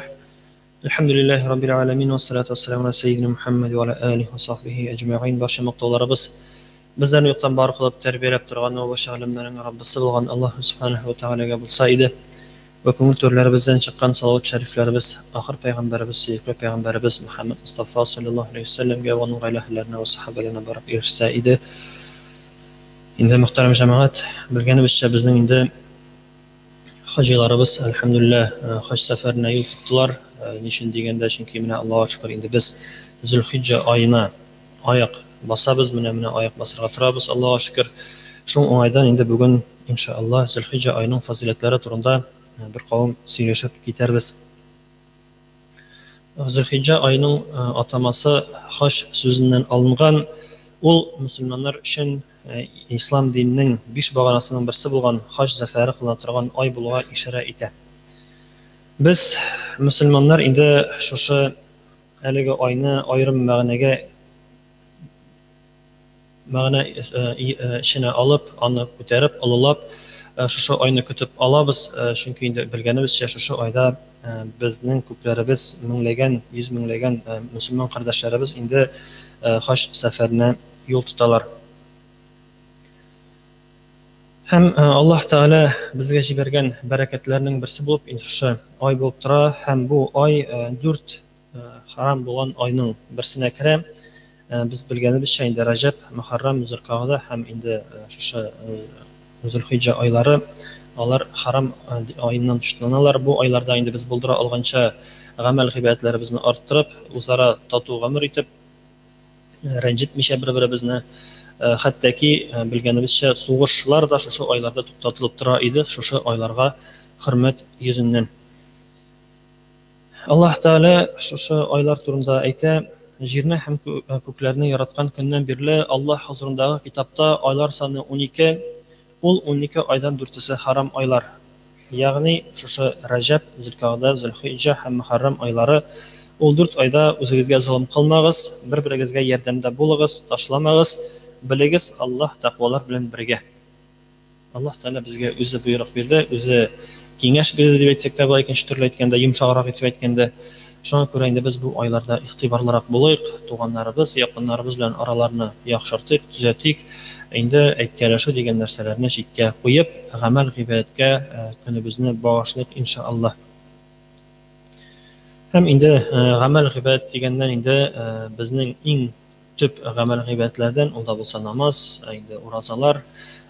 الحمد لله رب العالمين، والصلاة والسلام على سيدنا محمد وعلى آله وصحبه أجمعين. Барча мактауларыбыз безләрне юктан бар кылып тәрбияләп торган вә барча галәмнәрнең Раббысы булган Аллаһу субханаһу ва тәгаләгә булса иде. Вә күңел түрләребездән чыккан салават шәрифләребез ахыр пәйгамбәребез, сөекле пәйгамбәребез Мөхәммәд Мустафа саллаллаһу алейһи ва сәлләмгә вә аның гаилә әһелләренә вә сахабәләренә барып ирешсә иде. Инде, мөхтәрәм җәмәгать, белгәнебезчә, безнең инде хаҗиларыбыз, әлхәмдүлилләһ, хаҗ сәфәренә юл тоттылар. Ни өчен дигәндә, чөнки менә Аллаһуга шөкер, инде без Зөлхиҗҗә аена аяк басабыз, менә-менә аяк басырга торабыз, Аллаһуга шөкер. Шул уңайдан инде бүген, иншааллаһ, Зөлхиҗҗә аеның фазыйләтләре турында бер кавым сөйләшеп китәрбез. Зөлхиҗҗә аеның атамасы хаҗ сүзеннән алынган. Ул мөселманнар өчен ислам диненең биш баганасының берсе булган хаҗ зәфәре кылына торган ай булуга ишарә итә. Без, мөселманнар, инде шушы әлеге айны аерым мәгънәгә мәгънә эченә алып, аны күтәреп, олылап, шушы айны көтеп алабыз, чөнки инде белгәнебезчә, шушы айда безнең күпләребез, меңләгән, йөз меңләгән мөселман кардәшләребез инде хаҗ сәфәренә юл тоталар. Һәм Аллаһ Тәгалә безгә җибәргән бәрәкәтләрнең берсе булып инде шушы ай булып тора, һәм бу ай дүрт харам булган айның берсенә керә. Без белгәнебезчә, инде Раҗәб, Мөхәррәм, Зөлкагъдә һәм инде шушы Зөлхиҗҗә айлары алар харам аеннан төшләнәләр. Бу айларда инде без булдыра алганча гамәл гыйбадәтләребезне арттырып, үзара тату гомер итеп, рәнҗетмичә бер-беребезне, хәтта ки белгәнебезчә, сугышлар да шушы айларда туктатылып тора иде, шушы айларга хөрмәт йөзеннән. Аллаһ Тәгалә шушы айлар турында әйтә: Җирне һәм күкләрне яраткан көннән бирле Аллаһ хозурындагы китапта айлар саны 12, ул 12 айдан дүртесе харам айлар. Ягъни шушы Раҗәб, Зөлкагъдә, Зөлхиҗҗә һәм Мөхәррәм айлары. Ул дүрт айда үзегезгә золым кылмагыз, бер-берегезгә ярдәмдә булыгыз, ташламагыз, белегез, Аллаһ тәкъвалар белән бергә. Аллаһ Тәгалә безгә үзе боерык бирде, үзе киңәш бирде дип әйтсәк тә була, икенче төрле әйткәндә, йомшаграк итеп әйткәндә. Шуңа күрә инде без бу айларда игътибарлырак булыйк, туганнарыбыз, якыннарыбыз белән араларны яхшыртыйк, төзәтик. Инде әйткәләшү дигән нәрсәләрне читкә куеп, гамәл гыйбадәткә көнебезне багышлыйк, иншааллаһ. Һәм инде гамәл гыйбадәт дигәннән инде безнең иң төп гамәл гыйбадәтләрдән ул да булса намаз, инде уразалар,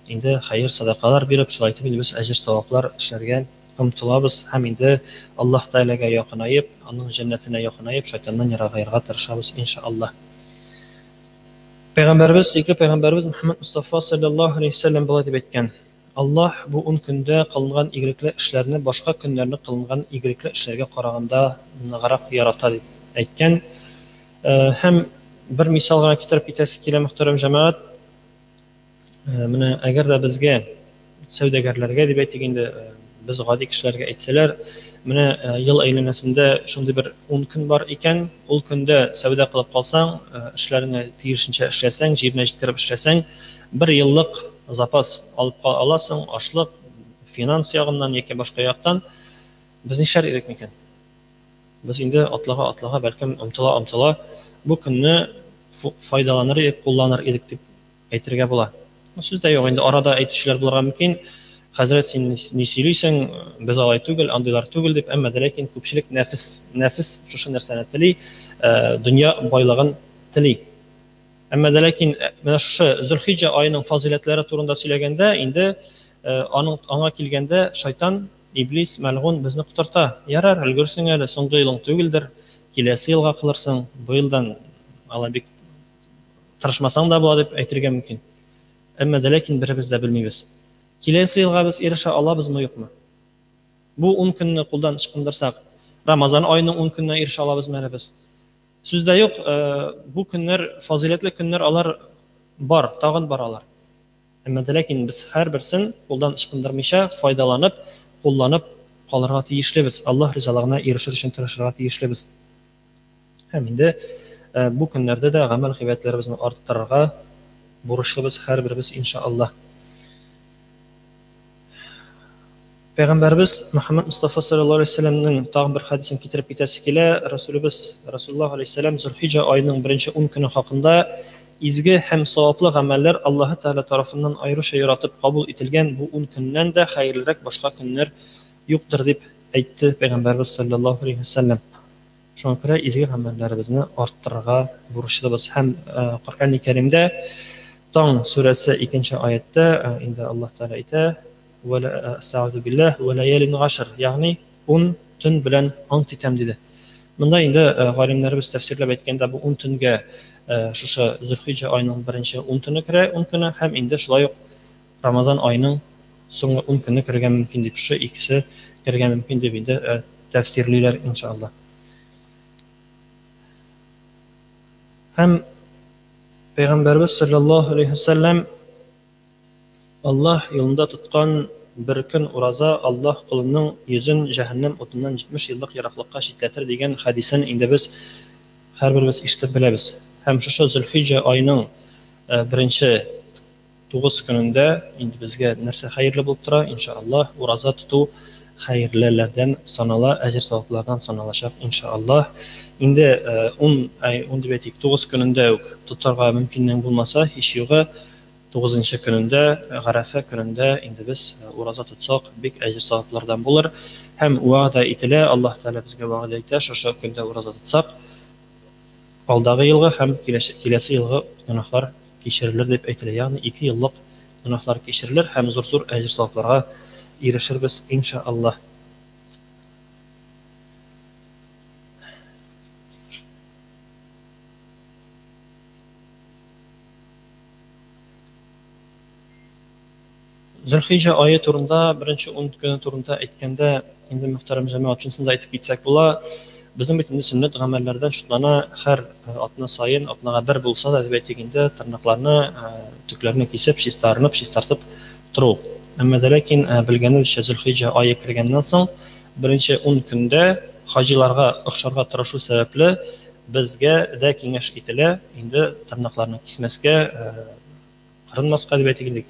инде хәер садакалар биреп, шулай итеп инде без әҗер саваплар эшләргә омтылабыз һәм инде Аллаһ Тәгаләгә якынаеп, аның җәннәтенә якынаеп, шайтаннан ерагаерга тырышабыз, иншааллаһ. Пәйгамбәребез, сөекле пәйгамбәребез Мөхәммәд Мустафа саллаллаһу алейһи вәсәлләм болай дип әйткән: Аллаһ бу ун көндә кылынган игелекле эшләрне башка көннәрне кылынган игелекле эшләргә караганда ныграк ярата, дип әйткән. Һәм бер мисал гына китереп китәсе килә, мөхтәрәм җәмәгать. Менә әгәр дә безгә сәүдәгәрләргә дип әйтик инде, без гади кешеләргә әйтсәләр, менә ел әйләнәсендә шундый бер 10 көн бар икән, ул көндә сәүдә кылып калсаң, эшләреңне тиешенчә эшләсәң, җиренә җиткереп эшләсәң, бер еллык запас алып кала аласың, ашлык, финанс ягыннан яки башка яктан, без нишләр идек микән? Без инде атлага-атлага, бәлкем, омтыла-омтыла бу көнне файдаланыр идек, кулланыр идек дип әйтергә була. Сүз дә юк, инде арада әйтүчеләр булырга мөмкин. Хәзрәт, син ни сөйлисең, без алай түгел, андыйлар түгел дип, әмма дә ләкин күпчелек нәфес, нәфес шушы нәрсәне тели, дөнья байлыгын тели. Әмма дә ләкин менә шушы Зөлхиҗҗә аеның фазыйләтләре турында сөйләгәндә, инде аның аңа килгәндә шайтан, иблис, мәлгун безне котырта. Ярар, өлгерсең әле, соңгы елың түгелдер, киләсе елга кылырсың, быелдан алай бик тырышмасаң да була дип әйтергә мөмкин. Әмма дә ләкин беребез дә белмибез. Киләсе елга без ирешә алабызмы, юкмы? Бу 10 көнне кулдан ычкындырсак, Рамазан аеның 10 көненә ирешә алабызмы әле без? Сүз дә юк, бу көннәр, фазыйләтле көннәр алар бар, тагын бар алар. Әмма дә ләкин без һәрберсен кулдан ычкындырмыйча, файдаланып, кулланып калырга тиешлебез, Аллаһ ризалыгына ирешер өчен тырышырга тиешлебез. Һәм инде бу көннәрдә дә гамәл-гыйбадәтләребезне арттырырга бурычлыбыз һәрберебез, иншаАллаһ. Пәйгамбәребез Мөхәммәд Мостафа салләллаһу алейһи ва сәлләмнең тагын бер хәдисен китереп китәсе килә. Расулебез Расулуллаһ алейһиссәлам Зөлхиҗә аеның беренче ун көне хакында изге һәм саваплы гамәлләр Аллаһы Тәгалә тарафыннан аеруча яратып кабул ителгән бу ун көннән дә хәерлерәк башка көннәр юктыр дип әйтте Пәйгамбәребез салләллаһу алейһи ва сәлләм. Шуңа күрә изге гамәлләребезне арттырырга бурычлыбыз. Һәм Коръәни Кәримдә Таң сүрәсе икенче аятьтә инде Аллаһ Тәгалә әйтә, Әстәгъфиру билләһ, вә ләялин гашр, ягъни ун төн белән ант итәм диде. Монда инде галимнәребез тәфсирләп әйткәндә бу ун төнгә шушы Зөлхиҗҗә аеның беренче ун төне керә, ун көне һәм инде шулай ук Рамазан аеның соңгы ун көне керергә мөмкин дип, шушы икесе керергә мөмкин дип инде тәфсирлиләр, иншалла. Һәм Пәйгамбәрбез саллаллаһу алейһи вәсәлләм Аллаһ юлында тоткан бер көн ураза Аллаһ колының йөзен җәһәннәм утыннан 70 еллык ераклыкка читләтер дигән хәдисен инде без һәрберебез ишетеп беләбез. Һәм шушы Зөлхиҗҗә аеның беренче 9 көнендә инде безгә нәрсә хәерле булып тора, иншаАллаһ, ураза тоту хәерлеләрдән санала, әҗер-саваплардан саналачак, иншаАллаһ. Инде 10, ай, 10 дип әйтик, 9 көнендә үк тотарга мөмкинлең булмаса, һич югы 9 көнендә, Гарәфә көнендә инде без ураза тотсак, бик әҗер-саваплардан булыр. Һәм вәгъдә ителә, Аллаһ Тәгалә безгә вәгъдә итә, шушы көндә ураза тотсак, алдагы елгы һәм киләсе елгы гөнаһлар кичерелер дип әйтелә, ягъни ике еллык гөнаһлар кичерелер һәм зур-зур әҗер-савапларга ирешербез, иншаАллаһ. Зөлхиҗә ае турында, беренче ун көне турында әйткәндә, инде мөхтәрәм җәмәгать, шунысын да әйтеп китсәк була. Безнең бит инде сөннәт гамәлләрдән шутлана һәр атна саен, атнага бер булса да, дип әйтик инде, тырнакларны, төкләрне кисеп, чистарынып, чистартып тору. Әмма дә ләкин белгәнебезчә, Зөлхиҗә ае кергәннән соң, беренче ун көндә хаҗиларга охшарга тырышу сәбәпле, безгә дә киңәш ителә, инде тырнакларны кисмәскә, кырынмаска дип әйтик инде,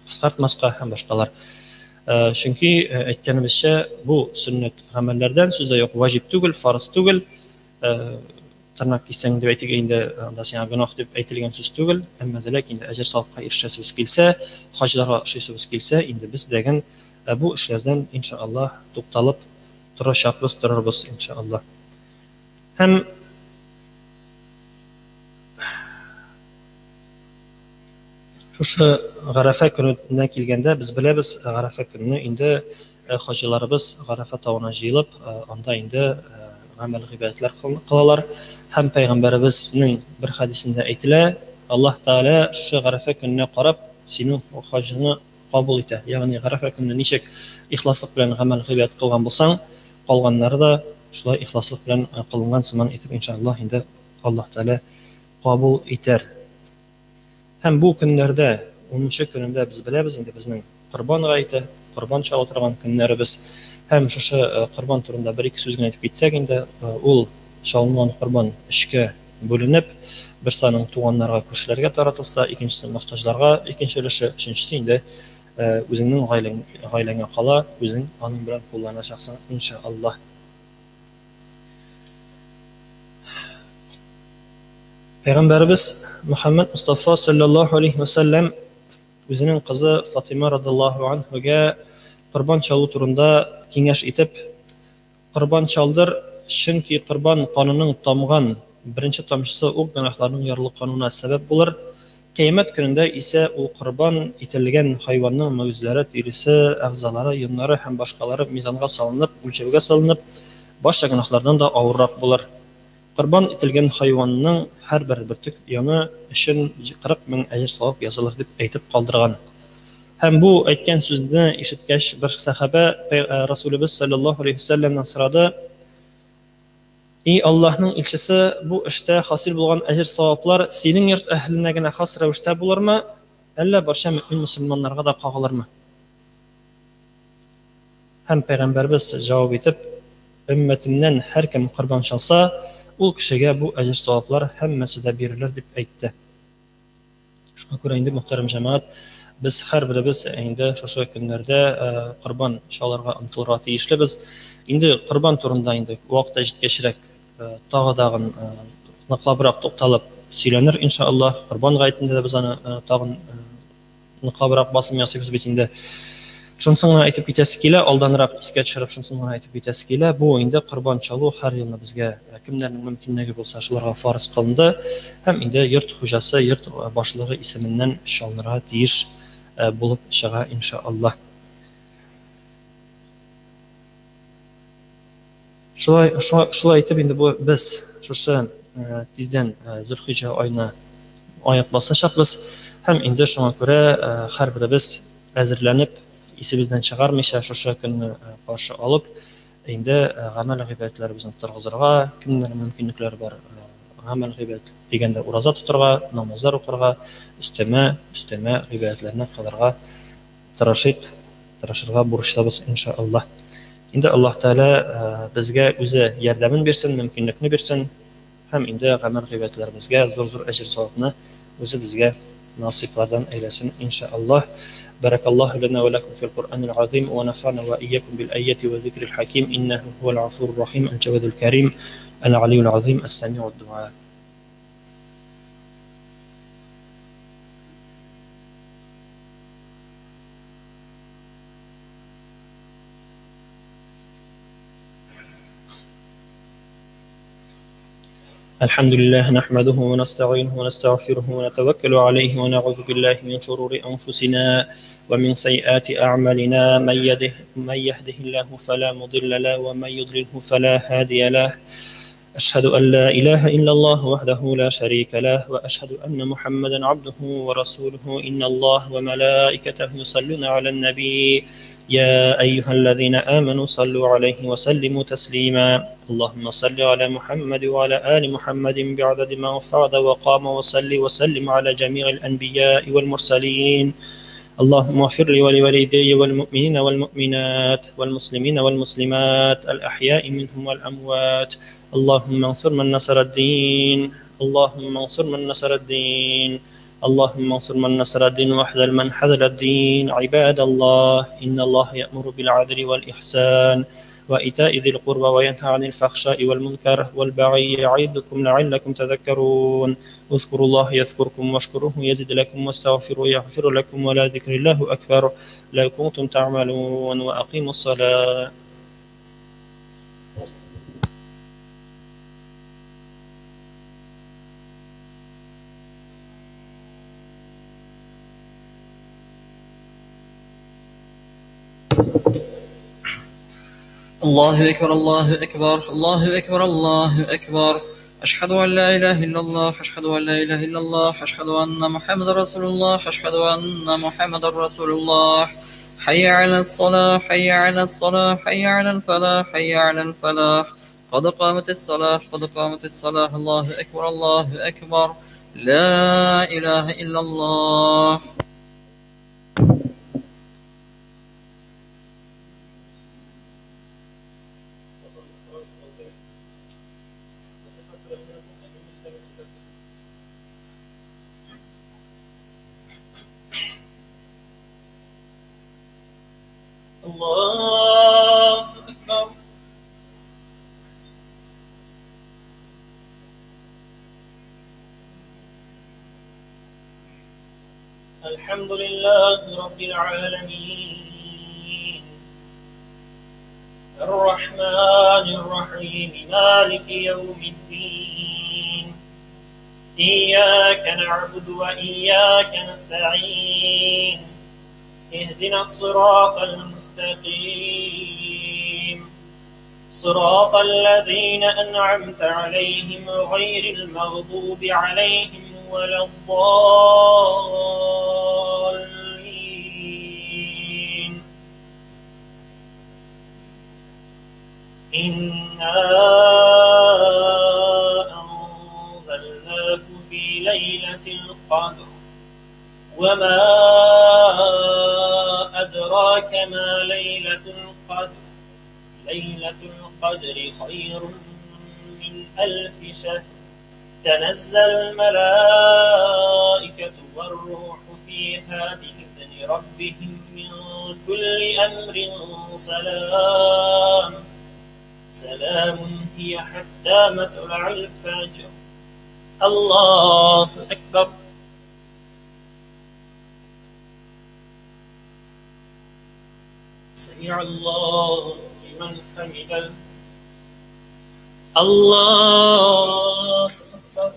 кыскартмаска һәм башкалар. Чөнки әйткәнебезчә, бу сөннәт гамәлләрдән сүз дә юк, ваҗиб түгел, фарыз түгел. Тырнак киссәң дип әйтик инде, анда сиңа гөнаһ дип әйтелгән сүз түгел, әмма дә ләкин инде әҗер-савапка ирешәсебез килсә, хаҗларга ошыйсыбыз килсә, инде без дәген бу эшләрдән иншаАллаһ тукталып торачакбыз, торырбыз иншаАллаһ. Һәм Шушы Гарәфә көненә килгәндә, без беләбез, Гарәфә көнне инде хаҗиларыбыз Гарәфә тавына җыелып, анда инде гамәл-гыйбадәтләр кылалар. Һәм пәйгамбәребезнең бер хәдисендә әйтелә, Аллаһ Тәгалә шушы Гарәфә көненә карап, синең хаҗыңны кабул итә. Ягъни Гарәфә көнне ничек ихласлык белән гамәл-гыйбадәт кылган булсаң, калганнары да шулай ихласлык белән кылынган сыман итеп, иншаАллаһ, инде Аллаһ Тәгалә кабул итәр. Һәм бу көннәрдә 10 көнендә без беләбез инде безнең Корбан гаете, корбан чала торган көннәребез. Һәм шушы корбан турында бер-ике сүз генә әйтеп китсәк инде, ул чалынган корбан өчкә бүленеп, берсе аның туганнарга, күршеләргә таратылса, икенчесе мохтаҗларга, икенче өлеше, өченчесе инде үзеңнең гаиләң, гаиләңә кала, үзең аның белән кулланачаксың, иншаллаһ. Пәйгамбәребез Мөхәммәд Мустафа саллаллаһу алейхи ва сәлләм үзенең кызы Фатыйма радыллаһу анһугә корбан чалу турында киңәш итеп, Корбан чалдыр, чөнки корбан канының тамган беренче тамчысы ук гөнаһларның ярлыкануына сәбәп булыр, Кыямәт көнендә исә ул корбан ителгән хайванның мөгезләре, тиресе, әгъзалары, йоннары һәм башкалары мизанга салынып, үлчәүгә салынып, барча гөнаһлардан да авыррак булыр. Корбан ителгән хайванның һәрбер бөртек йоны өчен 40 мең әҗер-савап язылыр, дип әйтеп калдырган. Һәм бу әйткән сүзне ишеткәч, бер сәхабә Расүлебез салләллаһу галәйһи ва сәлләмнән сорады, И Аллаһның илчесе, бу эштә хасил булган әҗер-саваплар синең йорт әһеленә генә хас рәвештә булырмы, әллә барча мөэмин-мөселманнарга да кагылырмы? Һәм пәйгамбәрбез җавап итеп, Өммәтемнән һәркем корбан чалса, ул кешегә бу әҗер-саваплар һәммәсе дә бирелер, дип әйтте. Шуңа күрә инде, мөхтәрәм җәмәгать, без һәрберебез инде шушы көннәрдә корбан чалырга омтылырга тиешлебез. Инде корбан турында инде вакыты җиткәчрәк тагы дагын ныклабрак тукталып сөйләнер, иншаллаһ. Корбан гаетендә дә без аны тагын ныклабрак басым ясыйбыз бит инде. Шунысын гына әйтеп китәсе килә, алданрак искә төшереп, шунысын гына әйтеп китәсе килә. Бу инде корбан чалу һәр елны безгә кемнәрнең мөмкинлеге булса, шуларга фарыз кылынды. Һәм инде йорт хуҗасы, йорт башлыгы исеменнән чалынырга тиеш булып чыга, иншаллаһ. Шулай, шулай итеп инде бу без шушы тиздән Зөлхиҗә аена аяк басачакбыз һәм инде шуңа күрә һәрберебез әзерләнеп, исебездән чыгармыйча шушы көнне каршы алып, инде гамәл гыйбадәтләребезне торгызырга, кемнәрнең мөмкинлекләре бар, гамәл гыйбадәт дигәндә ураза тотырга, намазлар укырга, өстәмә, өстәмә гыйбадәтләрне кылырга тырышыйк, тырышырга бурычлыбыз, иншаАллаһ. Инде Аллаһ Тәгалә безгә үзе ярдәмен бирсен, мөмкинлекне бирсен һәм инде гамәл-гыйбадәтләребезгә зур-зур әҗер-савапны үзе безгә насыйплардан әйләсен, иншаАллаһ. Бәрәкаллаһу ләнә вә ләкүм фил Куръанил газыйм вә нәфәгънә вә иякүм бил аяти вә зикрил хәким иннәһү һүәл гафурур рахим әл-җәвадул кәрим әл-галиюл газыйм әс-сәмиуд дуа. الحمد لله نحمده ونستعينه ونستغفره ونتوكل عليه ونعوذ بالله من شرور أنفسنا ومن سيئات أعمالنا من يهده الله فلا مضل له ومن يضلله فلا هادي له أشهد أن لا إله إلا الله وحده لا شريك له وأشهد أن محمدا عبده ورسوله إن الله وملائكته يصلون على النبي يا أيها الذين آمنوا صلوا عليه وسلموا تسليما اللهم صل على محمد وعلى آل محمد بعدد ما فرض وقام وصل وسلم على جميع الأنبياء والمرسلين اللهم اغفر لي ولوالدي والمؤمنين والمؤمنات والمسلمين والمسلمات الأحياء منهم والأموات اللهم انصر من نصر الدين اللهم انصر من نصر الدين اللهم انصر من نصر الدين واحذر من حذر الدين عباد الله إن الله يأمر بالعدل والإحسان وإيتاء ذي القربى وينهى عن الفحشاء والمنكر والبغي يعظكم لعلكم تذكرون اذكروا الله يذكركم واشكروه يزد لكم واستغفروه يغفر لكم ولا ذكر الله أكبر لو كنتم تعملون وأقيموا الصلاة. الله أكبر الله أكبر الله أكبر الله أكبر أشهد أن لا إله إلا الله أشهد أن لا إله إلا الله أشهد أن محمد رسول الله أشهد أن محمد رسول الله حي على الصلاة حي على الصلاة حي على الفلاح حي على الفلاح قد قامت الصلاة قد قامت الصلاة الله أكبر الله أكبر لا إله إلا الله. الله أكبر. الحمد لله رب العالمين الرحمن الرحيم مالك يوم الدين إياك نعبد وإياك نستعين اهدنا الصراط المستقيم صراط الذين أنعمت عليهم غير المغضوب عليهم ولا الضالين. إنا أنزلناه في ليلة القدر وما أدراك ما ليلة القدر ليلة القدر خير من 1000 شهر تنزل الملائكة والروح فيها بإذن ربهم من كل أمر سلام سلام هي حتى مطلع الفجر. الله أكبر. سمع الله لمن حمده. الله أكبر.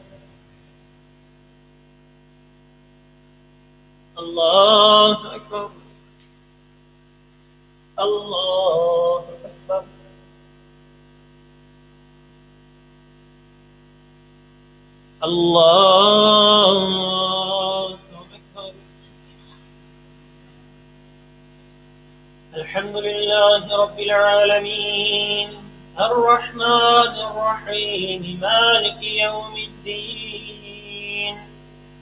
الله أكبر. الله أكبر. الله أكبر. الحمد لله رب العالمين الرحمن الرحيم مالك يوم الدين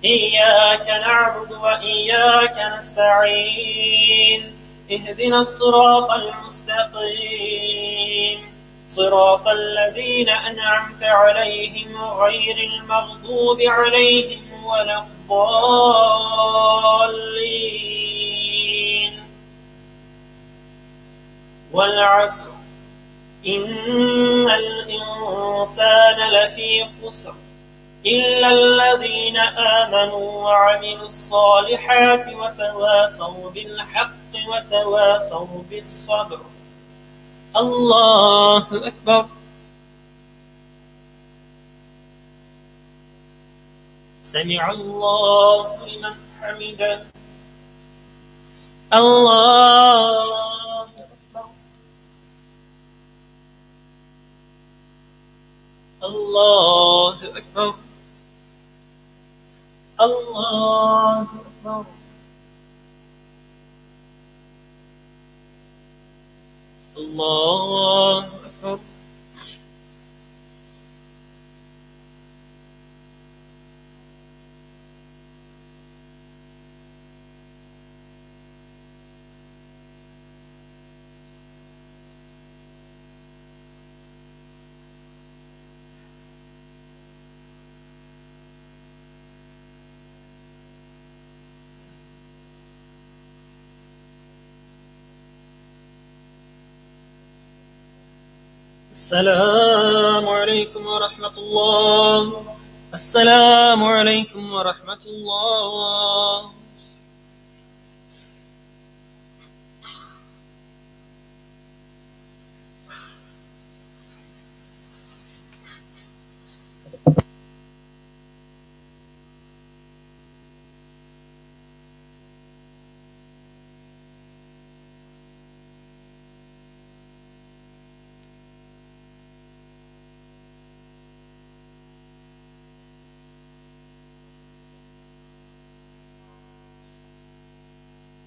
إياك نعبد وإياك نستعين اهدنا الصراط المستقيم صراط الذين أنعمت عليهم غير المغضوب عليهم ولا الضالين. والعصر إن الإنسان لفي خسر إلا الذين آمنوا وعملوا الصالحات وتواصوا بالحق وتواصوا بالصبر. الله أكبر. سمع الله لمن حمده. الله أكبر. الله أكبر. الله أكبر. الله أكبر. السلام عليكم ورحمة الله. السلام عليكم ورحمة الله.